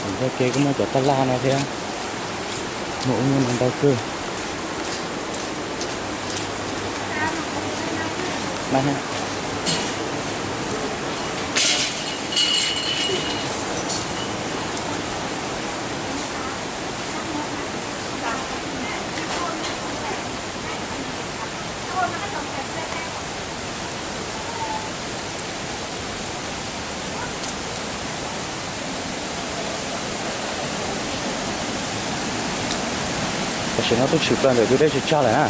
Ntawm kev kuj muaj cov taj laj no thiab, muaj ub muaj no ntau kawg. Tam sim no tuaj tshwm plaws ntawm tus dej tsag tsag lawm na.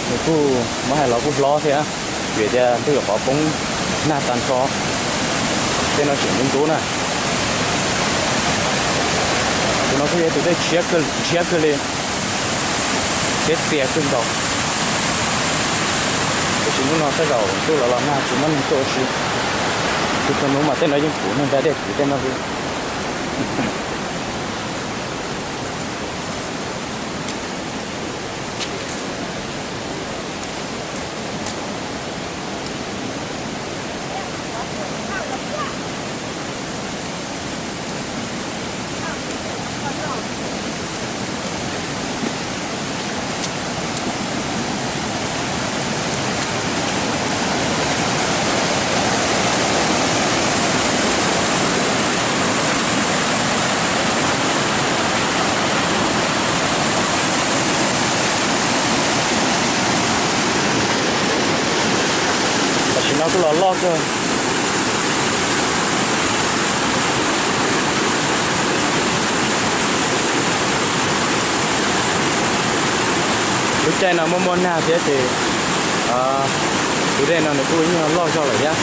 Nws kuj muab hais los kuj hlob thiab, vim tias ntuj yuav qhov poob nag tag nrho, tej no tseem ntub ntub na. Tus no kuj yog tus dej ntshiab kawg li, thiab txias kawg nkaus. Tab sis hnub no tej zaum ntuj los los nag tsis muaj neeg tuaj ua si. Tus txog hnub mas tej no yeej puv neeg da dej puv tej no li. Tam sim no kuj los loj kawg. Lub caij no muaj muaj nag thiab ces tus dej no nws kuj yeej loj zog lawm thiab.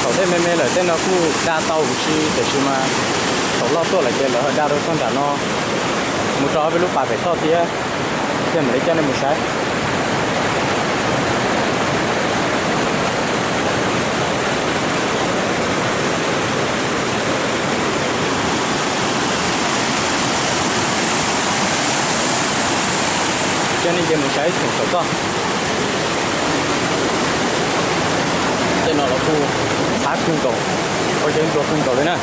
Thaum dej me me lawm tej no kuj da tau huv si, tiam sis mas thaum loj tuaj lawm ces lawv ho da rau txog nram no mus rau ob peb lub pas pem toj thiab. Thiaj mam li coj nej mus saib. Coj nej nce mus saib ib theem saum toj. Tej no los kuj txhav kawg nkaus, pob zeb ntsuab kawg nkaus li na.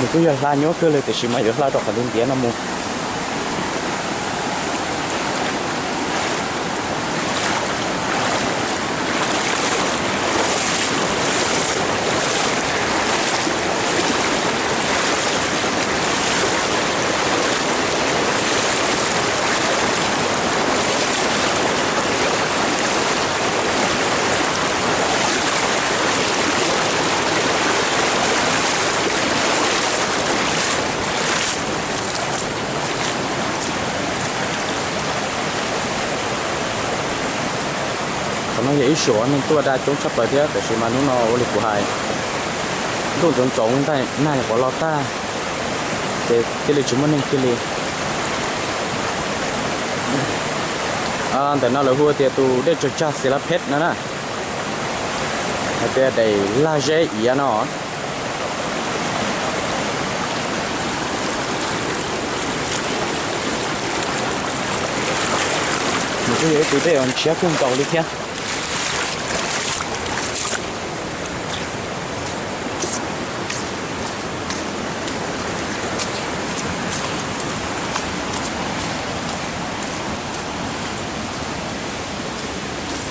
Nws kuj yog hla nyuaj kawg li tiam sis mas yuav hla rau qhov ntiav ntiav no mus. Qhov no yog ib suam neeg tuaj da coob tshaj plaws thiab, tiam sis mas hnub no ua li kuv hais, ntuj ntxoov ntxoov ntaj nag nyuam qhuav los tag, ces thiaj li tsis muaj neeg kiag li. Ntawm no lawv hu tias tus dej tsag tsag Xi Las Phet no na, hais tias daim lag zeb iav no. Nws kuj yog ib tug dej uas ntshiab kawg nkaus li thiab.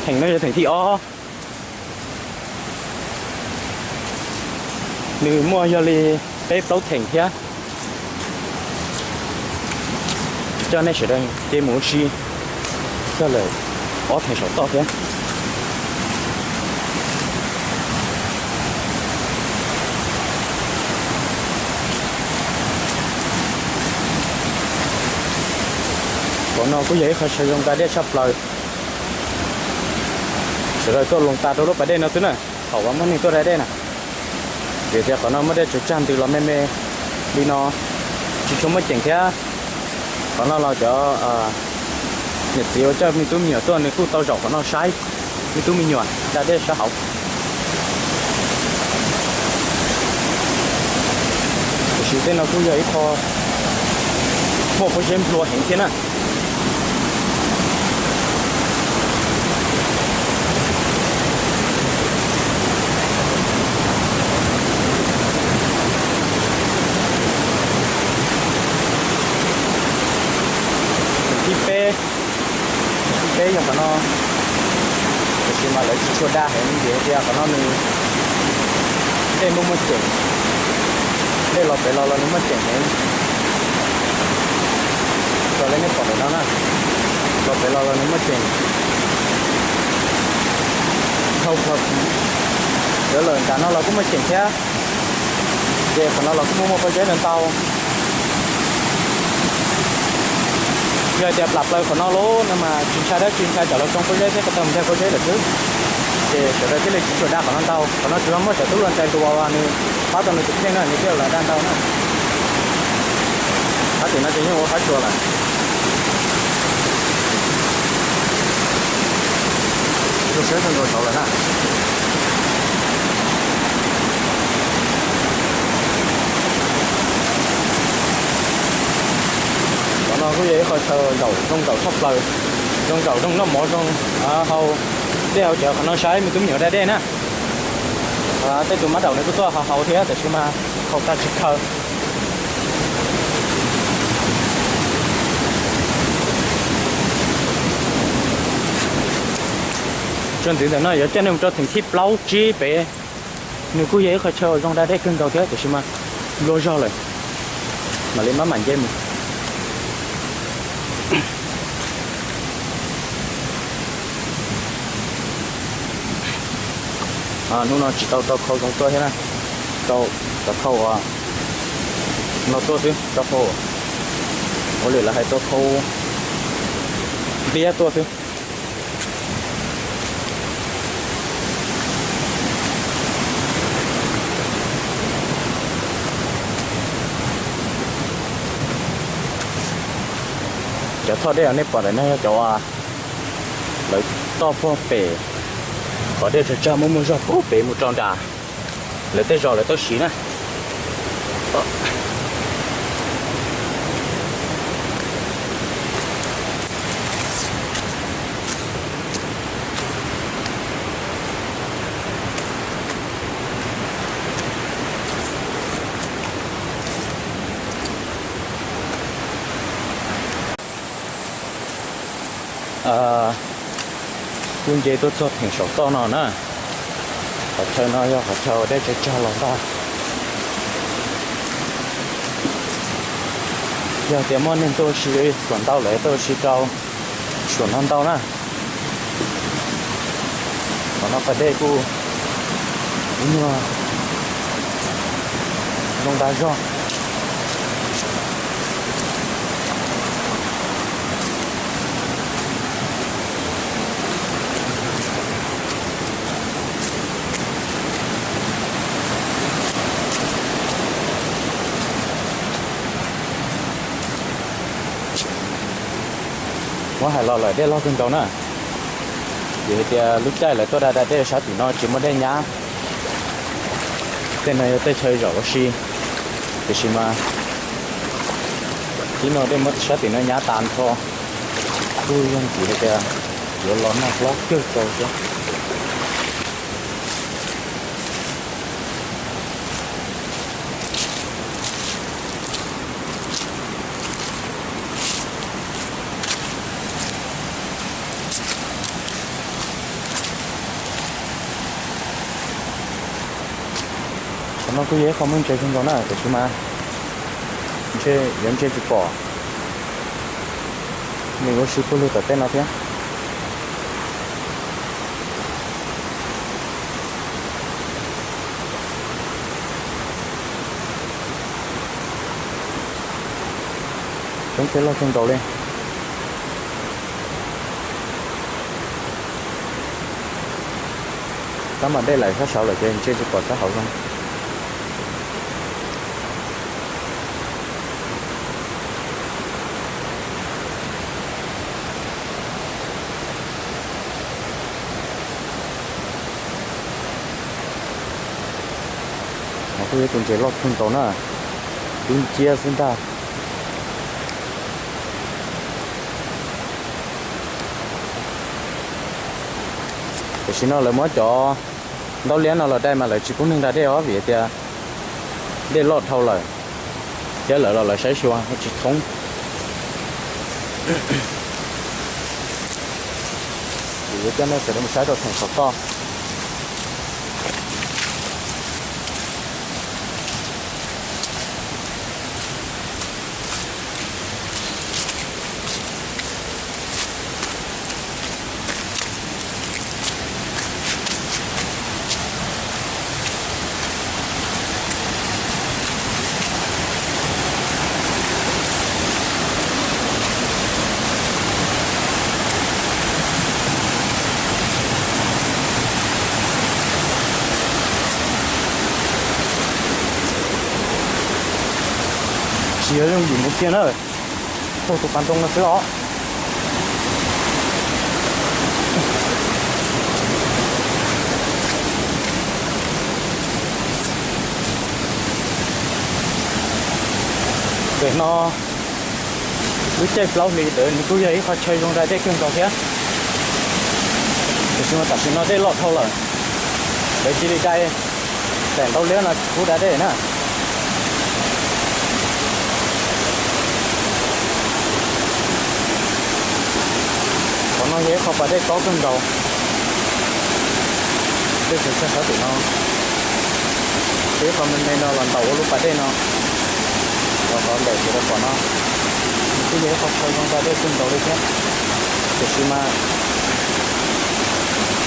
Theem no yog theem thib ob. Nws muaj yog li peb plaub theem thiab. Coj nej sawv daws nce mus ua si txog lawm ob theem saum toj thiab. Qhov no kuj yog ib qho chaw zoo da dej tshaj plaws. Sawv daws tuaj loo tas rau lub pas dej no xwb na, thaum uas muaj neeg tuaj da dej na. Vim tias qhov no muaj dej tsawg tsag ntws los me me li no, tsis tshua muaj ceem thiab. Qhov no los cov niam txiv uas coj me tub me nyuam tuaj nws kuj tau zaum qhov no saib me tub me nyuam da dej sab hauv. Tiam sis tej no kuj yog ib qho muaj pob zeb nplua heev thiab na. Thib peb, thib peb yog qhov no, tiam sis mas lawv tsis tshua da heev vim tias qhov no nws dej muaj muaj ceem, dej los pem los los nws muaj ceem heev. Raws li nej pom ntawm no na, los pem los los nws muaj ceem. Dhau plho, lawv lawm nram no los kuj muaj ceem thiab. Ces qhov no los kuj muaj muaj pob zeb ntau ntau. Yog tias plam plaws qhov no lawm no mas tsis ntshai dab tsi, ntshai tsam los tsoo pob zeb thiab ko taw mus ntag pob zeb lawm xwb. Ces sawv daws thiaj li tsis tshua da qhov no ntau. Qhov no tsuas yog muaj cov tub hluas ntxhais hluas uas nws pab tau nws tus kheej na nws thiaj li da ntau na. Qhov tim no ces yeej ua qhov tsua lawm. Lub siab zoo nkaus saud lawm na. Qhov no kuj yog ib qho chaw zaum zoo zaum tshaj plaws, zoo zaum zoo noj mov zoo hau dej hau cawv qhov no saib me tub me nyuam da dej na. Tej tus mab daum nws kuj tuaj hau hau thiab tiam sis mas haus tag tsis khaws. Tso ntxiv ntawm no yuav coj nej mus rau theem thib plaub tsib pem. Nws kuj yog ib qho chaw zoo da dej kawg nkaus thiab tiam sis mas nplua zog lawm, mam li maj mam nce mus. Hnub no tsis tau tau khau zoo tuaj thiab na, tau cov khau no tuaj xwb, tau khau ua li lawv hais tau khau ntiab tuaj xwb. Cov thoj dej uas nej pom ntawm no yog cov uas lawv toj puag pem qhov dej tsawg tsawg muaj muaj zog puag pem mus rau nram lawv tej zos lawv tau siv na. Kuj nce tuaj txog theem saum toj no na. Qhov chaw no yog qhov chaw dej tsawg tsawg los ntag. Yog tias muaj neeg tuaj ua si xuas ntau lawm tuaj ua si rau xuas no ntau na. Qhov no pas dej kuj ib nyuag zoo ntau zog. Muab hais los lawm dej loj kawg nkaus na. Vim hais tias lub caij lawv tuaj da da dej sab tim no tsis muaj dej nyab. Tej no yog tej chaw zaum ua si, tiam sis mas tib no dej muab sab tim no nyab tas nrho. Kuj yog ntxiv hais tias yuav los nag hlob kawg nkaus thiab. Qhov no kuj yog ib qho muaj ntses kawg nkaus na, tiam sis mas ntshe yuav ntsia tsis pom neeg ua si puag lug tom tej no thiab. Coob thiab loj kawg nkaus li. Sab mas dej lawm, sab saud lawm ces ntshe tsis pom sab hauv zoo. Kuj yog tus ntses loj kawg nkaus na, dub nciab xwb ntag. Tam sim no lawv muab cov ntaub liab no los dai mas lawv tsis pub neeg da dej os vim tias dej loj dhau lawm, thiab lawv los lawv saib xyuas tsis thoob. Yuav coj nej sawv daws mus saib rau theem saum toj. Tsis yog yooj yim mus kiag na, taug tus pas ntoo no xwb os. Pem no lub caij plaub hlis ntawd nws kuj yog ib qho chaw zoo da dej kawg nkaus thiab, tiam sis mas tam sim no dej loj dhau lawm, lawv cia li dai, daim ntaub liab no tsis pub da dej na. Qhov no yog ib qho pas dej tob kawg nkaus. Dej tseem tsawg sab tim no, ib qho me me no los ntaus ua lub pas dej no, los rov ntawm sawv daws pom no, nws kuj yog ib qho chaw zoo da dej kawg nkaus li thiab. Tiam sis mas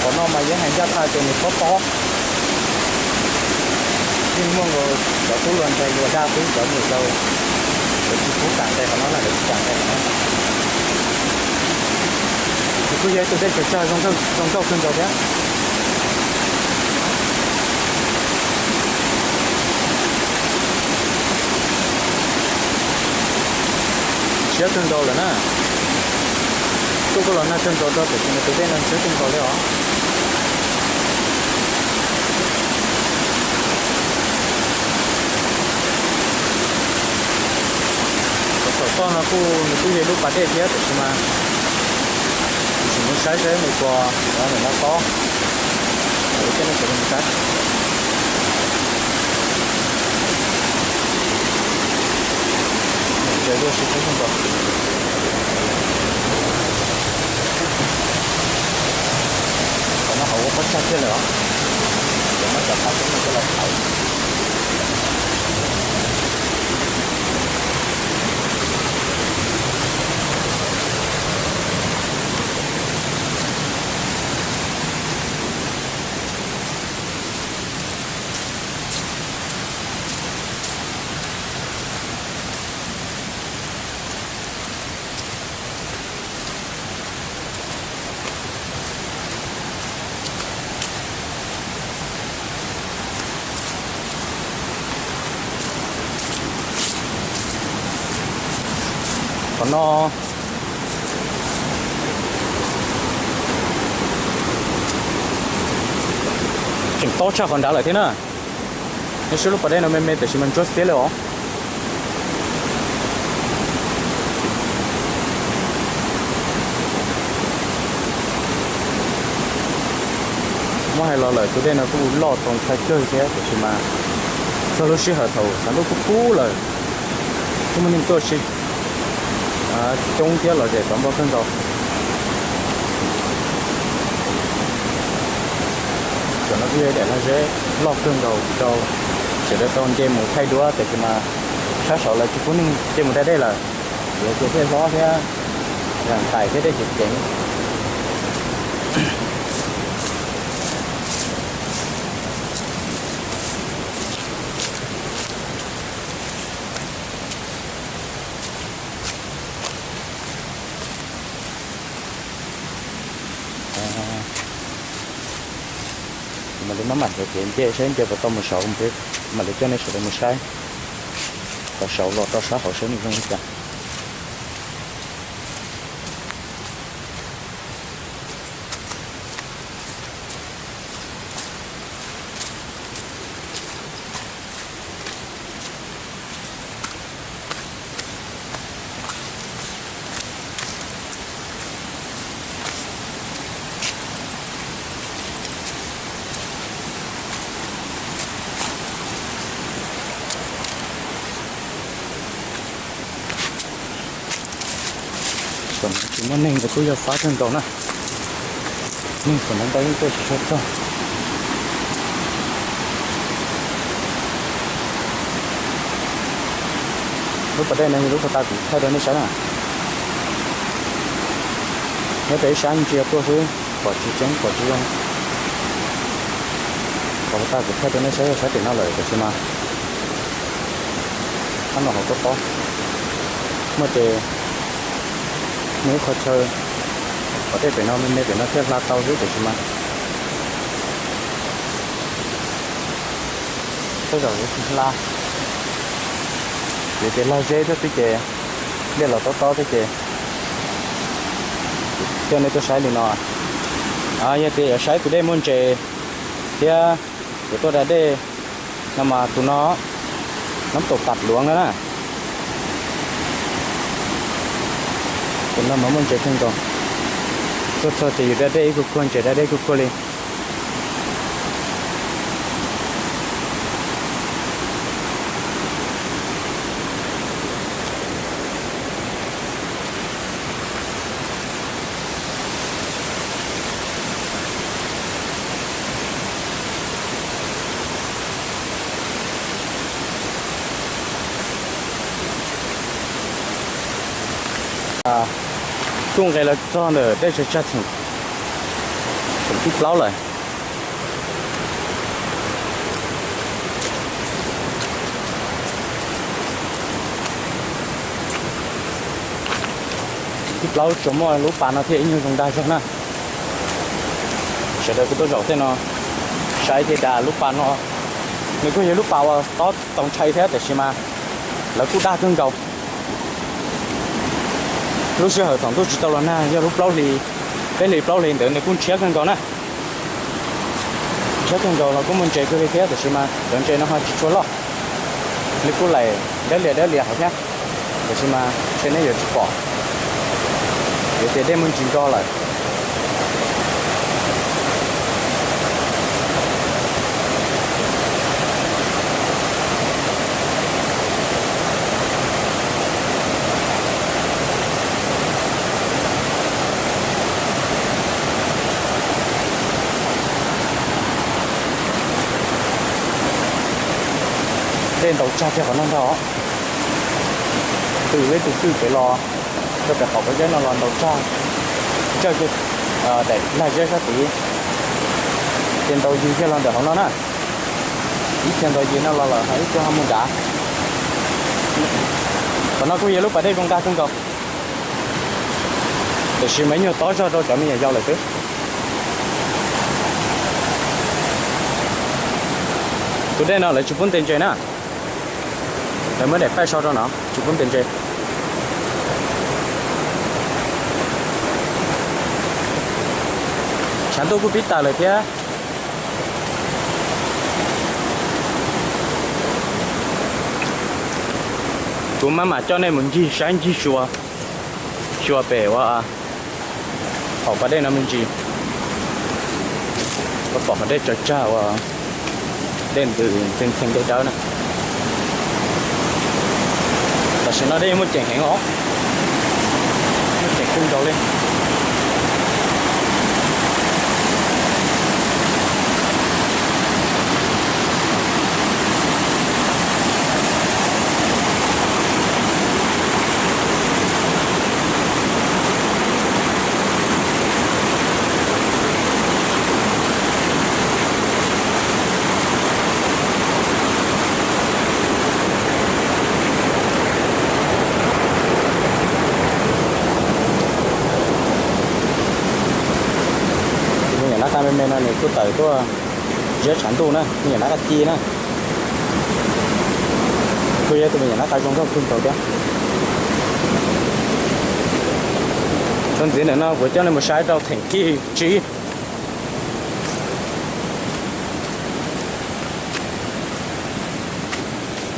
qhov no mas yeej hais ncaj qha tias nws tob tob, yeej muaj nkaus cov tub hluas nraug hluas dag xwb, cov niam laus lawv tsis pub kam nqes qhov no na, lawv tsis kam nqes qhov no. Nws kuj yog ib tug dej tseem tsawg zoo nkauj kawg nkaus thiab. Siab kawg nkaus lawm na. Tuaj kuj los nag kawg nkaus rau tiam sis mas tus dej no siab kawg nkaus li os. Saum toj no kuj nws kuj yog ib lub pas dej thiab tiam sis mas kuv tseem mus saib seb nws puas, nws no tob, kuv coj nej sawv daws mus saib. Ces lub siab kawg nkaus. Qhov no hauv ua pob tsag kiag lawm os. Ces muab cov qhov coob no coj los thauv. Qhov no tseem tob tshaj qhov nrad lawm thiab na. Nej saib lub pas dej no me me tiam sis mas ntsuab xiab li os. Muab hais los lawm tus dej no kuj loj txaus ntshai kawg thiab tiam sis mas txog lub sij hawm thaum xav ntuj kub kub lawm kuj muaj neeg tuaj si coob thiab los zem tau npau kawg nkaus. Tam no kuj yog ib daim lag zeb loj kawg nkaus rau sawv daws tau nce mus thaij duab tiam sis mas sab saud lawv tsis pub neeg nce mus da dej lawm, yuav cia dej hlob thiab, zam nqaim thiab dej ceev ceev. Mam li maj mam hlawv kev nce saib nce puas tau mus saud, mam li coj nej sawv daws mus saib. Qhov saud los rau sab hauv saib nws zoo li cas. Tsis muaj neeg ntawd kuj yog fab kawg nkaus na. Neeg txom ntau yeej tuaj tsis tshua txog. Lub pas dej no yog lub puag ta kuv thaij rau nej saib na. Nyob rau ib sab ntsia tuaj xwb pom tsis tseeb pom tsis zoo. Qhov puag ta kuv thaij rau nej saib yog sab pem no lawm tiam sis mas sab no hauv tob tob. Muaj ces muaj ib qho chaw pom dej pem no me me pem no thiaj hla tau xwb tiam sis mas tej zaum yuav tsis hla. Yog tias lag zeb thiab xwb ces dej los tob tob thiab ces coj nej tuaj saib li no. Yog tias yuav saib tus dej muaj ntses thiab yuav tuaj da dej no mas tus no, nab taum tam luav no na. Tus no mas muaj ntses kawg nkaus. Tuaj txog ces yus da dej ib kuag kuag ntses da dej kuag kuag li. Kuj nqes los txog ntawm dej tsag tsag txheem thib plaub lawm. Thib plaub tsuas muaj lub pas no thiaj ib nyuag zoo dag zog na. Sawv daws kuj tuaj zaum tej no saib thiaj dag lub pas no. Nws kuj yog lub pas uas tob tau ntshai thiab tiam sis mas lawv kuj dag kawg nkaus. Lub sij hawm thaum ntuj tsis tau los nag yog lub plaub hlis, peb hlis plaub hlis ntawd nws kuj ntshiab kawg nkaus na. Ntshiab kawg nkaus los kuj muaj ntses kawg li thiab tiam sis mas cov ntses no ho tsis tshua loj. Nws kuj laim dawb lias dawb lias hauv thiab tiam sis mas ntshe nej yuav tsis pom. Yuav tias dej muaj ntsis nro lawm. Dej ntaus tsag kiag qhov no ntag os. Twm ib tug twm pem los rau pem qhov pob zeb no los ntaus tsag, ntsawj kiag daim lag zeb sab tid. Ces ntaus yig kiag los ntawm hauv no na. Ib txhia ntaus yig no los lawm ho ib txhia ho mus nrad. Qhov no kuj yog lub pas dej zoo dag kawg nkaus, tiam sis mas ib nyuag tob zog rau cov me nyuam yaus lawm xwb. Tus dej no lawv tsis pub ntes ntses na. Lawv muab daim paij so rau no tsis pub ntes ntses. Tshav ntuj kuj pib tawm lawm thiab. Kuv maj mam coj nej mus ncig saib ncig xyuas, xyuas pem ua hauv pas dej no me ntsis. Koj pom qhov dej tsag tsag uas dej ntws ntxhee ntxhee dej dawb na. Tam sim no dej muaj ceem heev os, muaj ceem kawg nkaus li. Tus me nyuam nab qa me me no nws kuj tawm tuaj Ziab tshav ntuj na, me nyuam nab qa ci na. Kuj yog tus me nyuam nab qa zoo nkauj kawg nkaus thiab. Txuas ntxiv ntawm no kuv coj nej mus saib rau theem thib tsib.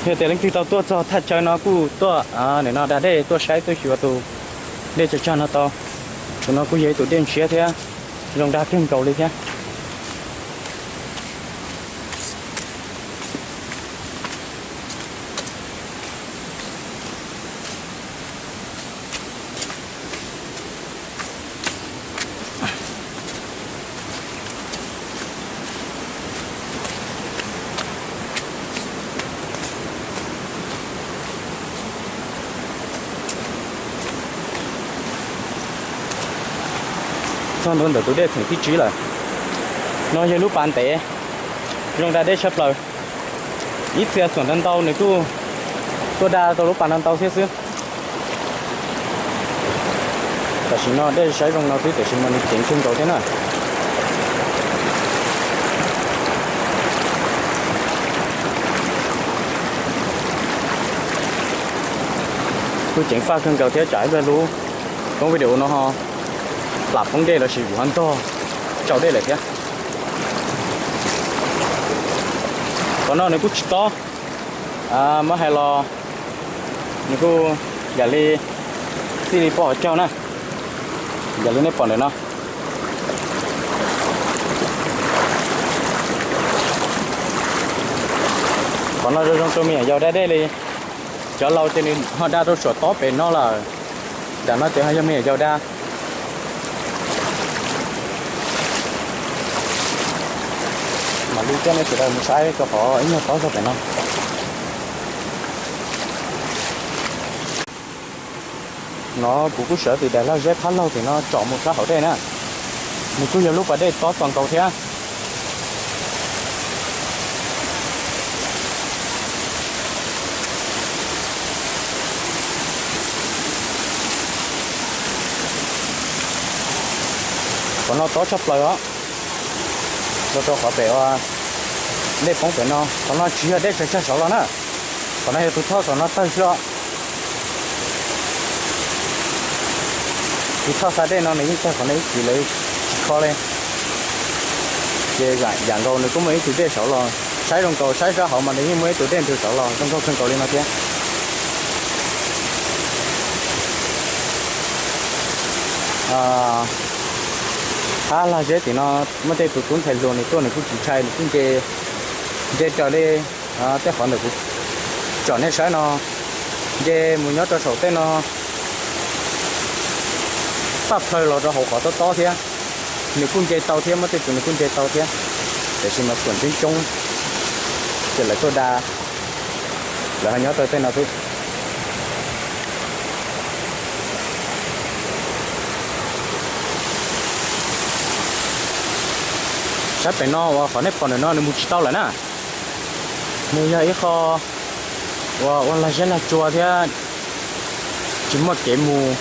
Yog tias leej twg tau tuaj txog thaj chaw no kuj tuaj nim no da dej tuaj saib tuaj xyuas tus dej tsag tsag no tau. Tus no kuj yog ib tus dej ntshiab thiab zoo dag kawg nkaus li thiab. Txog ntua ntawm tus dej theem thib tsib lawm. No yog lub pas ntev, zoo da dej tshaj plaws. Ib txhia xuam ntau ntau nws kuj tuaj da tau lub pas no ntau thiab xwb. Tam sim no dej saib zoo no xwb tiam sis mas nws ceev kawg nkaus thiab na. Kuj ceev faj kawg nkaus thiab tsam ib pliag lub koob video no ho plam poob dej lossis vim ho ntog tsau dej lawm thiab. Qhov no nws kuj tsis tob, muab hais los nws kuj yam li txij li poj hauv caug na, yam li nej pom ntawm no. Qhov no zoo zoo rau me nyuam yaus da dej li. Cov laus ces nws ho da rau saum tob pem no lawm. Nram no ces ho yog me nyuam yaus da. Mam li coj nej sawv daws mus saib rau qhov ib nyuag tob zog pem no. No kuv kuj sawv tim daim lag zeb phab laug tim no tsom mus sab hauv dej na. Nws kuj yog lub pas dej tob txaus nkaus thiab. Qhov no tob tshaj plaws os, los rau qhov pem uas dej poob pem no. Qhov no tsis yog dej tsag tsag saud los na, qhov no yog tus thoj saum no tawg xwb os. Tus thoj xa dej no nws yeej tawg qhov no ib chim lawm tsis kho li. Ces yam nkaus nws kuj muaj ib tug dej saud los, saib zoo nkaus saib sab hauv mas nws yeej muaj ib tug dej ntws saud los zoo nkauj kawg nkaus li no thiab. Phab lag zeb tim no muaj tej tus tub ntxhais hluas nws tuaj nws kuj tsis ntshai, nws kuj nce, nce raws li tej qhov ntawm kuv tsom nej saib no, nce mus nyob rau saum tej no, paj plhaw los rau hauv qhov tob tob thiab. Nws kuj nce tau thiab, muaj tej tus nws kuj nce tau thiab, tiam sis mas xuam coob coob ces lawv tuaj da, lawv ho nyob rau tej no xwb. Sab pem no uas qhov nej pom ntawm no nws mus tsis tau lawm na. Nws yog ib qho uas ua lag zeb lag tsua thiab tsis muaj kev mus,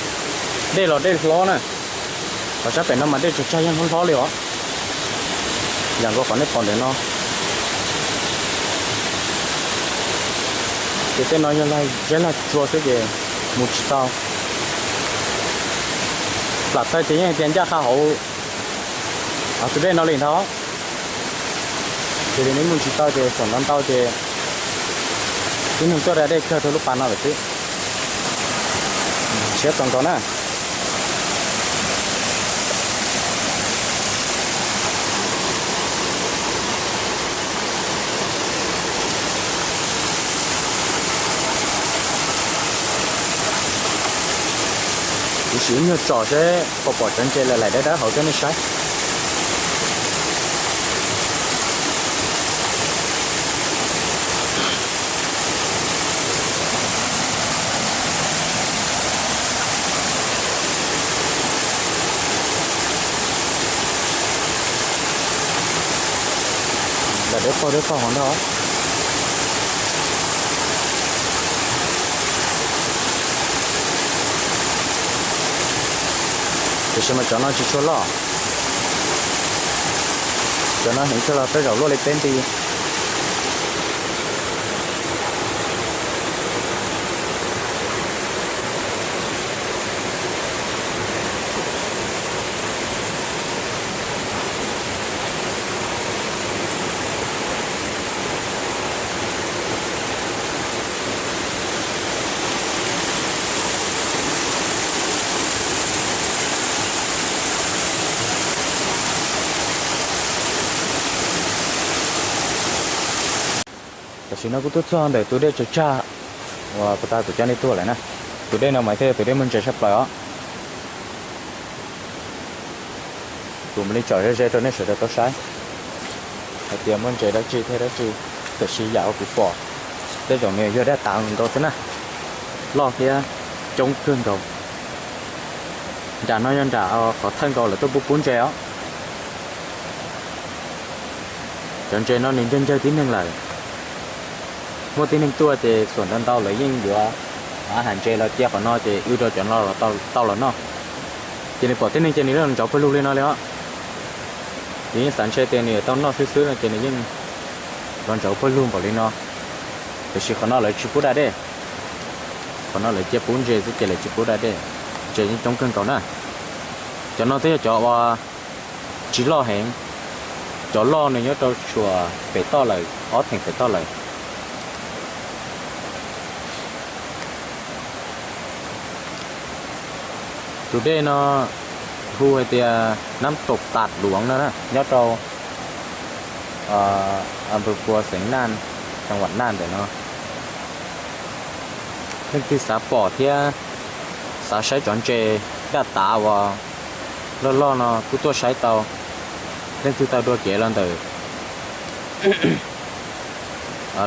dej los dej hlob na. Qhov sab pem no mas dej tsag tsag yeej hlob hlob li os. Yam nkaus qhov nej pom ntawm no, ces tej no yog lag zeb lag tsua xwb ces mus tsis tau. Plam tawg ces yeej hais tias ncaj qha hauv tus dej no li ntag. Ces li nws mus tsis tau ces xuam ntau ntau ces tib neeg tuaj da dej kawg rau lub pas no lawm xwb. Siab txaus nkaus na. Kuv sim ib nyuag tsom seb puas pom cov ntses lawm laim dawb dawb hauv coj nej saib. Laim dawb paug dawb paug hauv ntag. Tiam sis mas cov no tsis tshua loj. Cov no heev kawg los tej zaum luaj li peb nti. Tam sim no kuv tuaj txog ntawm tus dej tsawg tsag uas kuv tau tuaj coj nej tuaj lawm na. Tus dej no mas thiaj yog tus dej muaj ntses tshaj plaws os. Kuv mam li tsom ze ze rau nej sawv daws tau saib hais tias muaj ntses dab tsi thiab dab tsi, tiam sis yam uas kuv pom tej zaum nws yog daj tav nkaus xwb na, loj thiab coob kawg nkaus. Nram no yog nram qhov thawj nkaus lawv tuaj pub pub ntses os. Cov ntses no nws ncawg ncawg tib neeg lawm. Muaj tib neeg tuaj ces xuam ntau ntau lawv yeej yuav hav ntses los cia qhov no ces wb rau cov no los tau los noj. Ces nws pom tib neeg ces nws los ntsauv pawg lug li no li os. Nws yeej xav ntshe tias nws yuav tau noj xwb xwb no ces nws yeej los ntsauv pawg lug npaum li no. Tiam sis qhov no lawv tsis pub da dej, qhov no lawv cia pub ntses xwb ces lawv tsis pub da dej. Ntses yeej coob kawg nkaus na. Cov no twb yog cov uas tsis loj heev, cov loj nws nyob rau suas pem toj lawm, ob theem pem toj lawm. Tus dej no hu hais tias Nab Tom Tam Luav no na, nyob rau Npawg Pua xeev Naj, xeev Vam Naj ntawm no. Leej twg xav pom thiab xav saib cov ntses daj tav uas loj loj no kuj tuaj saib tau. Leej twg tau dua kev los ntawm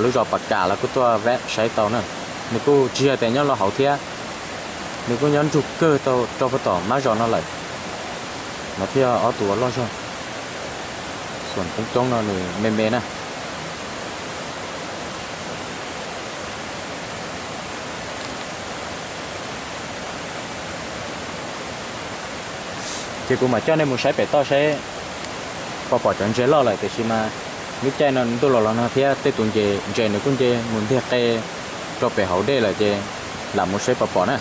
lub zos Pas Kam los kuj tuaj saib tau na. Nws kuj tsis yog tias nyob loj hauv thiab, nws kuj nyob nrug kawg tau rau puag tom mab zos no lawm. No thiaj yog ob tug uas loj zog. Xuam coob coob no nws me me na. Ces kuv mam coj nej mus saib pem toj saib puas pom cov ntses loj lawm, tiam sis mas lub caij no ntuj los los nag thiab tej tus ntses nws kuj nce mus ntiag qe rau pem hauv dej lawm ces lam mus saib puas pom na.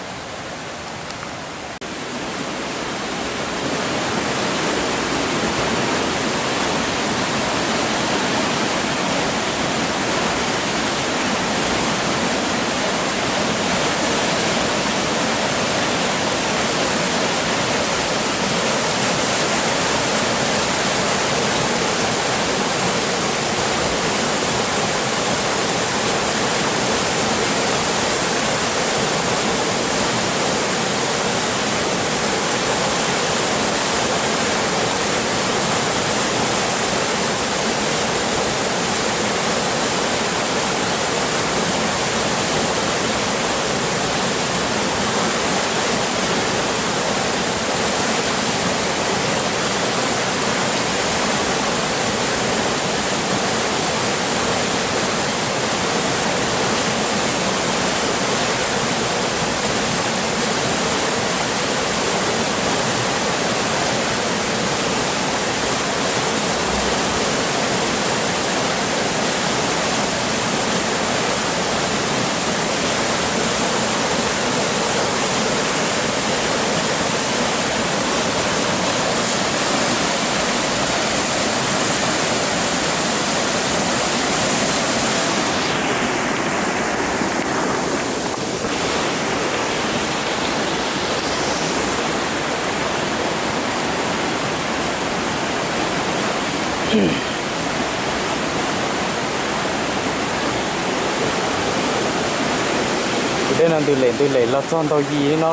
Tus dej no ntws lem ntws lem los txog ntaug yim no.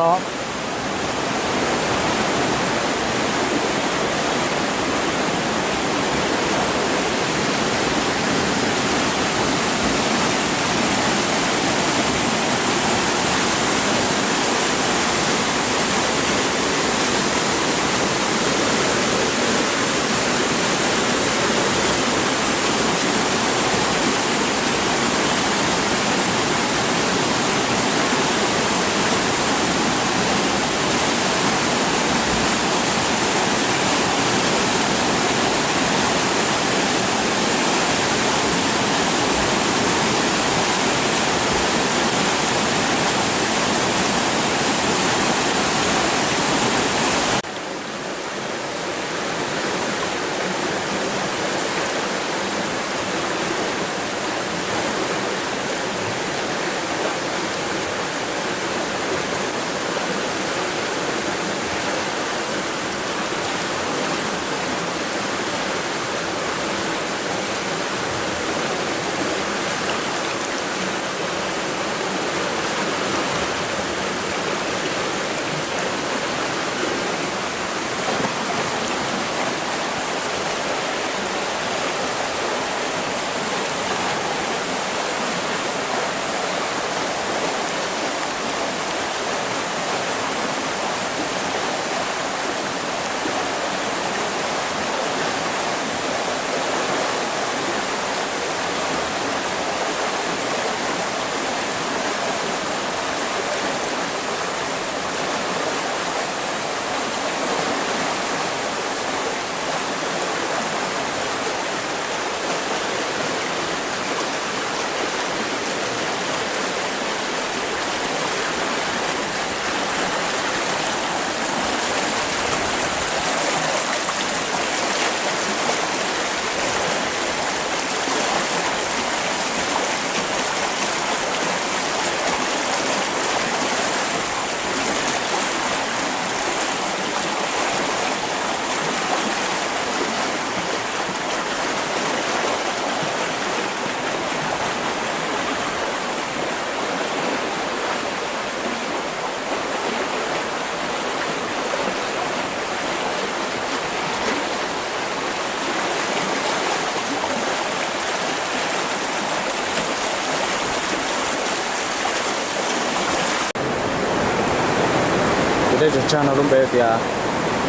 Dej tsag tsag no lub npe tias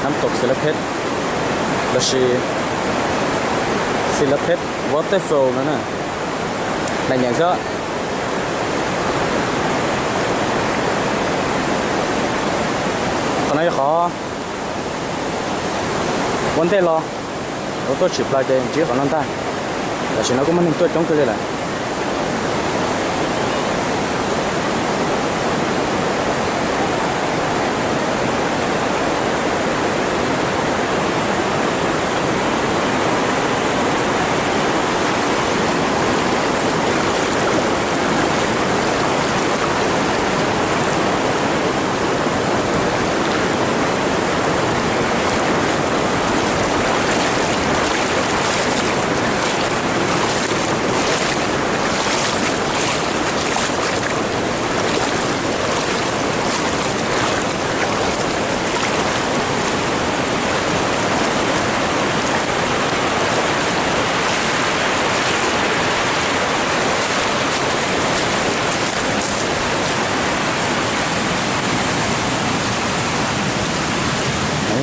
nab tom Xi Lab Phej lossis Xi Lab Phej Waterfall no na. Nais nyeem xwb. Qhov no yog qhov ua ntej los ua tuaj tshwm plaws ces ntsib qhov no ntag. Tam sim no kuj muaj neeg tuaj coob kawg li lawm.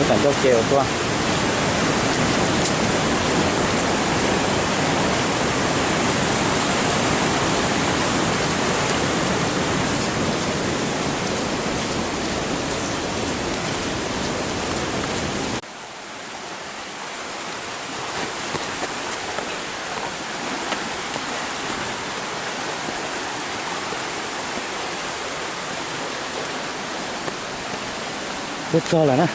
Tam ncauj ke ua tuaj. Tuaj txog lawm na.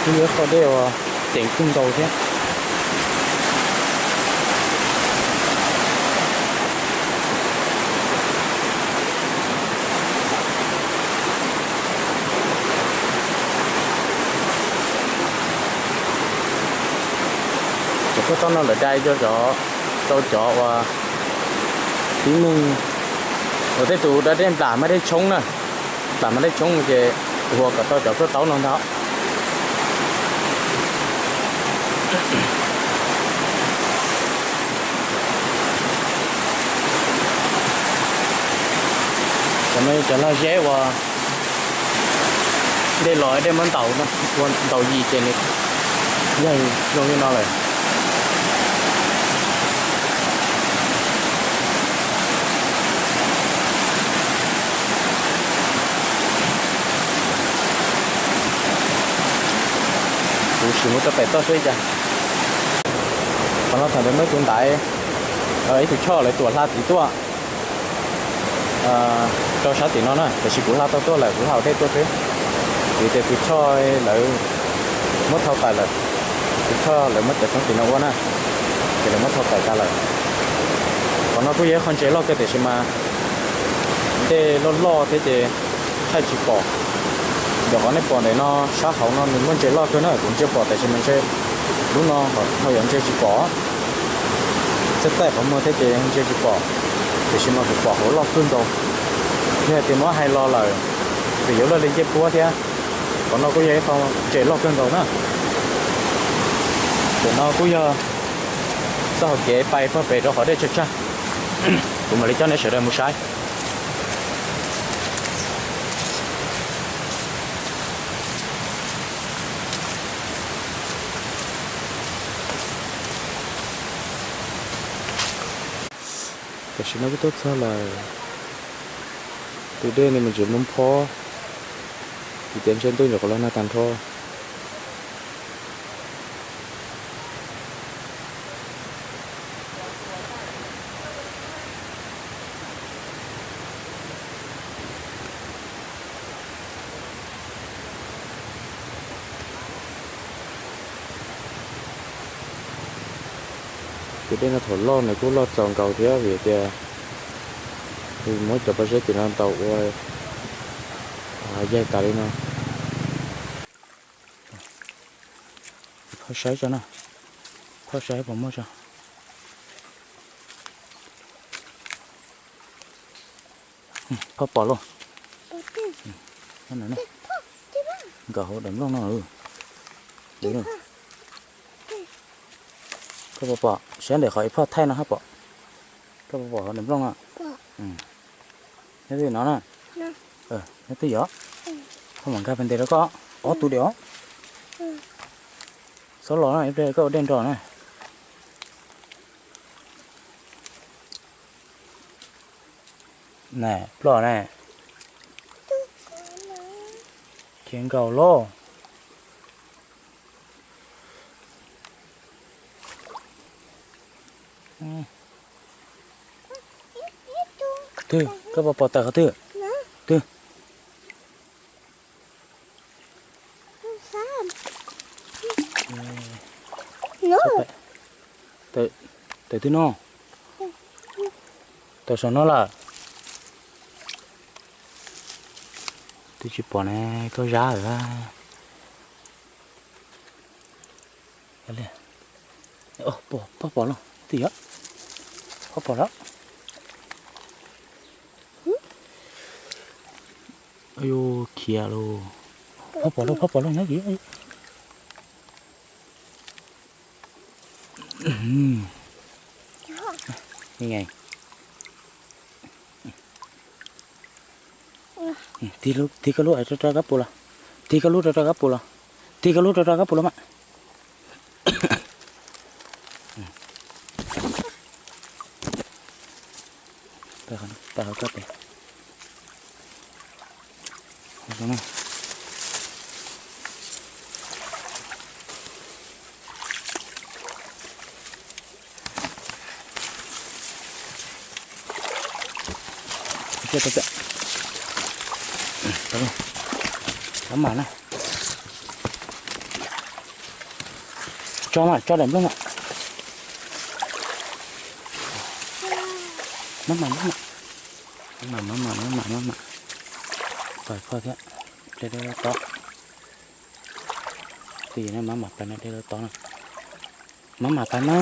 Kuj yog qhov dej uas ceev kawg nkaus thiab. Cov khuab taub no lawv dai rau cov, rau cov uas tib neeg uas tej tus da dej nplam mas dej tshoob na, nplam mas dej tshoob ces ua kom tau cov khuab taub no ntag. Cov no cov lag zeb uas dej los dej muab ntaus, ua ntaus yim ces nws yog zoo li no lawm. Kuv sim mus rau pem toj seb cas. Qhov no thaum ntawd muaj ib tug ntaiv, ib tug choj lawv tuam hla tim tuaj rau sab tim no na, tiam sis kuv hla tau tuaj lawm, kuv hla hauv dej tuaj xwb. Vim tias tus choj lawv muab thau tawm lawm, tus choj lawv muab cov xyoob tim no ua na, ces lawv muab thau tawm tas lawm. Qhov no kuj yog ib qho ntses loj kawg tiam sis mas dej loj loj thiab ces thaij tsis pom. Yog qhov nej pom ntawm no sab hauv no nws muaj ntses loj kawg na, kuv ntsia pom tiam sis mas ntse lub no ho yog ntsia tsis pom. Txaij txaij qhov muag thiab ces ntsia tsis pom, tiam sis mas kuv pom hauv loj kawg nkaus. Yog hais tias muab hais los lawm, vim yuav luaj li ncej puab thiab. Qhov no kuj yog ib qho ntses loj kawg nkaus na. Ntawm no kuj yog txoj hauv kev pais puag pem rau qhov dej tsag tsag. Kuv mam li coj nej sawv daws mus saib. Tam sim no kuj tuaj txog lawm. Tus dej no mas tseem muaj phob, vim tias ntshe ntuj nyuam qhuav los nag tag nrho. Tus dej no thaum loj nws kuj loj txaus nkaus thiab vim tias muab cov pob zeb tim no ntaus ua yaig tas li no. Phoj saib tso na, phoj saib puas muaj tso. Phoj pom lauj. Nkaum hauv daim nplooj no. Koj puas pom, saib ntawm qhov ib phoj thaij no hab pom. Koj puas pom hauv daim nplooj no? Nyob twj ywm no na. Nyob twj ywm os. Koj mam nkag pem ntes rau koj. Ob tug diam os. Xob los na, ib pliag koj ua dej nrog na. Na, ploj na. Khiav nkaus lauj. Twg, koj puas pom tawm qhov twg? Twg? Tawm twg no? Tawm saum no lawm. Twb tsis pom ne, koj zab lawm. Phoj pom lauj, twj ywm. Phoj pom lawm. Yus khiav lauj. Phoj pom lauj, phoj pom lauj, nyob kis. Tig koj lub rau rau kab pus los. Tig koj lub rau rau kab pus los. Tig koj lub rau rau kab pus los mas. Tawm hauv koj tes. Maj mam na. Tso mas, tso daim nplooj na. Maj mam, maj mam, maj mam, maj mam, maj mam. Pais phoj thiab, dej dej loj tod. Twj ywm na, maj mam pais na, dej loj tod na. Maj mam pais na.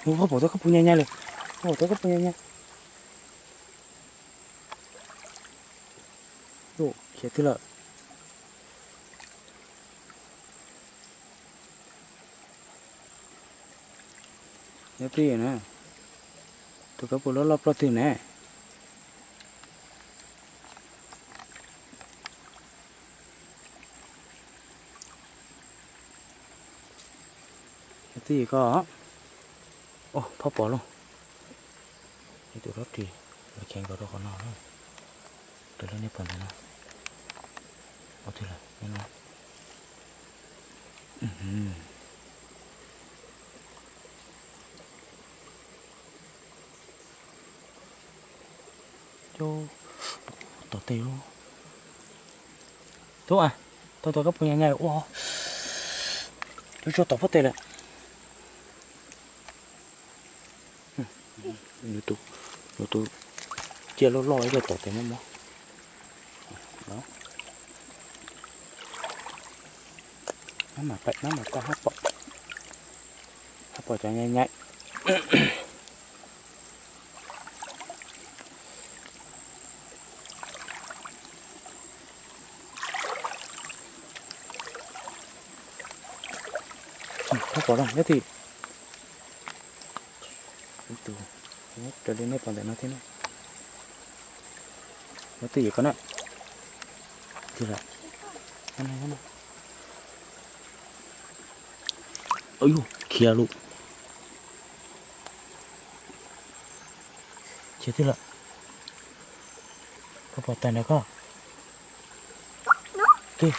Ub, phoj pom tau kab pus nyais nyais lawm. Phoj pom tau kab pus nyais nyais. Khiav twg lawm? Nyob twj ywm na. Tus kab pus loj loj ploj twg ne? Nyob twj ywm koj. Phoj pom lauj. Ib tug dob ris, khiav nkaus rau qhov no. Raws li nej pom ntawm no. Ua twg lawm no? Tom tej lub. Tub a, tau tau kab pus nyais nyais ua. Lub tsuag tom pob tes lawm. Nws tus ciaj loj loj ib yam tom tes mob mob. Maj mam pais, maj mam pais, hab pom, hab pom cov nyais nyais. Phoj pom lawm, nyob twj ywm. Ib tug, raws li nej pom ntawm no thiab na. Nyob twj ywm koj na. Twg lawm? Khiav lawm. Khiav twg lawm? Koj pom tais ntawd koj? Twg?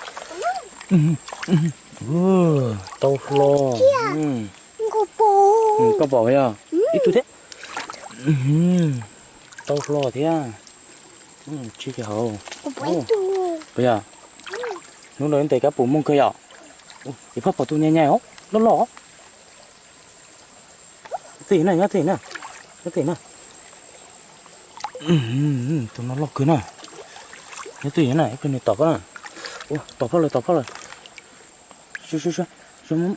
Tau hlo. Koj pom yog ib tug thiab. Tau hlo thiab. Tsis hauv. Puas yog? Hnub no ntes kab pus mooj kawg yom. Ib phaj pom tus nyais nyais os, loj loj. Twj ywm na, nyob twj ywm na, nyob twj ywm na. Tus no loj kawg na. Nyob twj ywm na, ib pliag nws tom koj na. Tom phaj lawm, tom phaj lawm.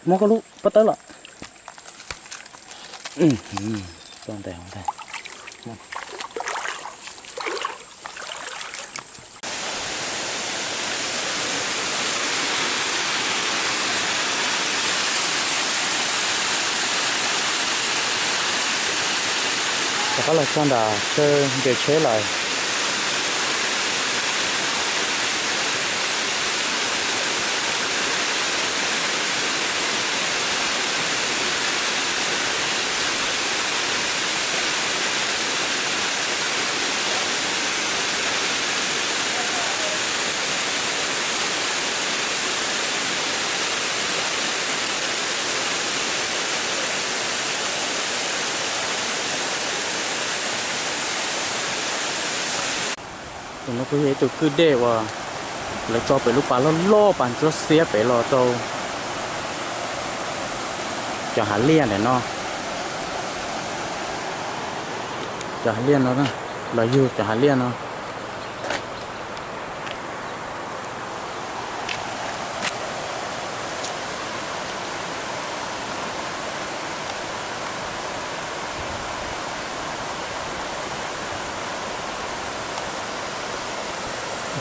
Muab koj lub pob tawb los. Tso ntawm hauv ntag. Pab los txog nram chaw nres tsheb lawm. Tus no kuj yog ib tug kwj dej uas lawv tso pem lub pas loj loj, pas ntsuab xiab pem los rau cov hav liaj ntawm no. Cov hav liaj no, los yug cov hav liaj no.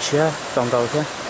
Ntshiab txaus nkaus thiab.